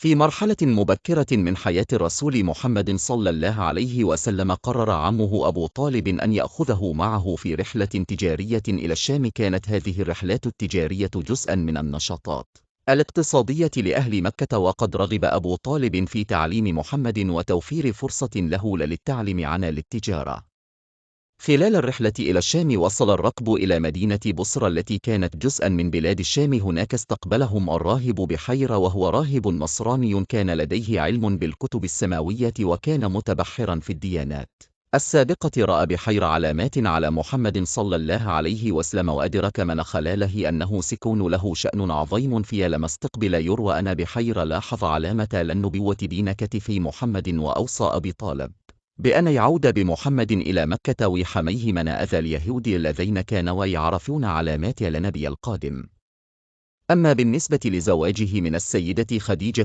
في مرحلة مبكرة من حياة الرسول محمد صلى الله عليه وسلم قرر عمه أبو طالب أن يأخذه معه في رحلة تجارية إلى الشام. كانت هذه الرحلات التجارية جزءا من النشاطات الاقتصادية لأهل مكة، وقد رغب أبو طالب في تعليم محمد وتوفير فرصة له للتعلم عن التجارة. خلال الرحلة إلى الشام وصل الركب إلى مدينة بصرى التي كانت جزءا من بلاد الشام. هناك استقبلهم الراهب بحيرة، وهو راهب نصراني كان لديه علم بالكتب السماوية وكان متبحرا في الديانات السابقة. رأى بحيرة علامات على محمد صلى الله عليه وسلم، وأدرك من خلاله أنه سيكون له شأن عظيم في لما استقبل يروى أن بحيرة لاحظ علامة النبوة بين كتفي محمد، وأوصى أبي طالب بأن يعود بمحمد إلى مكة ويحميه من أذى اليهود الذين كانوا يعرفون علامات النبي القادم. أما بالنسبة لزواجه من السيدة خديجة